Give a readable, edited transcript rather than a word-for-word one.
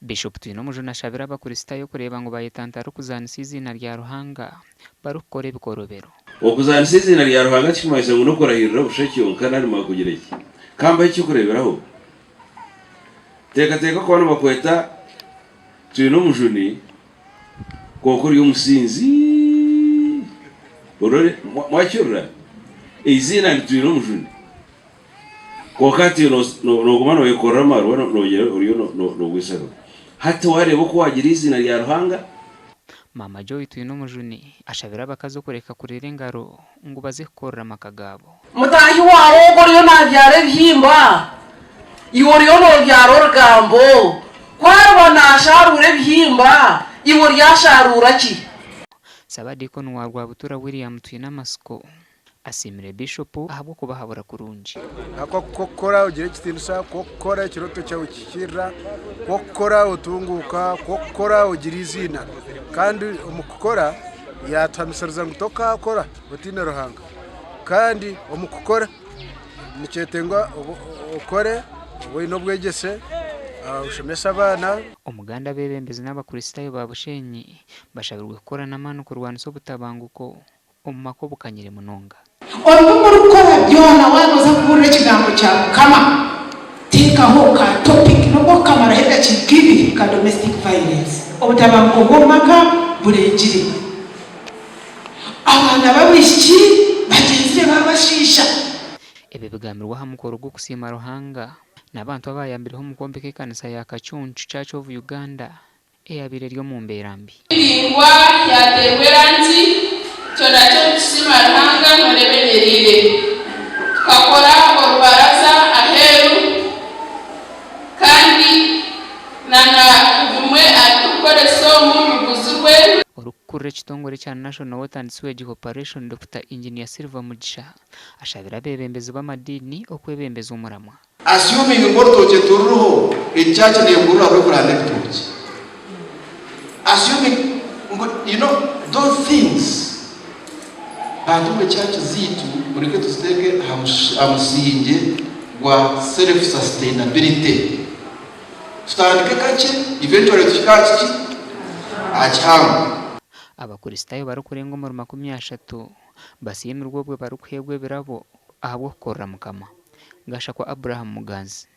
Bishop Twinomujuni ashabire Abakristaayo kureeba ngu bayetantara okuzaanisa eiziina rya Ruhanga barikukora ebikorobero. Okuzaanisa eiziina rya Ruhanga tikimanyisa ngu n'okurahirira busha kyonka nari kugira ki. Ka mbahe eky'okureeberaho. Teekateeka kuba nibakweta Twinomujuni kwonka ori omusinzi. Orore, mwakihurira? Eiziina ni Twinomujuni. Kwonka hati nooguma nooyekorera amaarwa noogira oriyo noogwisa rubi. Hati waareeba oku waagira eiziina rya Ruhanga? Maama Joy Twinomujuni ashabire abakazi okureka kurira engaro ngu baze kukorera amaka gaabo. Mutaahi waawe ogwo oriyo naabyara ebihimba, iwe oriyo noobyara orugambo. Ku ariba naashaaruura ebihimba, iwe oryashaaruura ki? Sabadiikoni wa Rwabutura William Twinamatsiko Asiimire Bishopu ahabw'okubahabura kurungi. Ku okukora ogira ekitiinisa, ku okukora ekirooto kyawe kihikiirira, ku okukora otunguuka, ku okukora ogira eiziina. Kandi omu kukora yaatuhamisiriza ngu tokaakora otaine Ruhanga. Kandi omu kukora nikyetengwa okore obe oine obwegyese, oshomese abaana. Omuganda abeebembezi n'Abakristaayo ba Bushenyi bashabirwe kukora n'amaani kurwanisa obutabanguko omu maka obukanyire munonga. Omu bi murikukora byona, waaba nooza kubuurira ekigambo kya Mukama, teekaho ka topic n'obu okamaraho edakiika ibiri ka domestic violence, obutabanguko bw'omu maka burengire. Abaana b'abaishiki bagyenzire baabashiisha. Ebi bigambirwe aha mukoro gw'okusiima Ruhanga n'abantu abaayambireho omu kwombeka ekanisa ya Kacuncu Church of Uganda eyabaire eri omu mbeera mbi. Ningwa yateerwa erangi, ekyo nakyo nitusiima Ruhanga noreeba enyeriire. Tukakora orubaraza aheeru kandi na na bimwe abitukukoresa omu biguzirwe. Orikukurira ekitongore ekya National Water and Sewage Corporation, Dokita Engineer Silver Mugisha ashabire abeebembezi b'amadiini okwebembeza omuramwa. Assuming ngu orutookye tururiho, echurch nekurura rwekuranda ebitookye. Assuming ngu you know those things. Bantu mwe church zeitu mureke tuziteeke aha musingye gwa self sustainability. Tutandike kakye eventually tuhike aha kiki? Aha kihango. Abakristaayo barikurenga omuri 30 basiimirwe obwe barikuheebwa ebirabo ahabw'okukorera Mukama. Gashakwa Abraham Muganzi.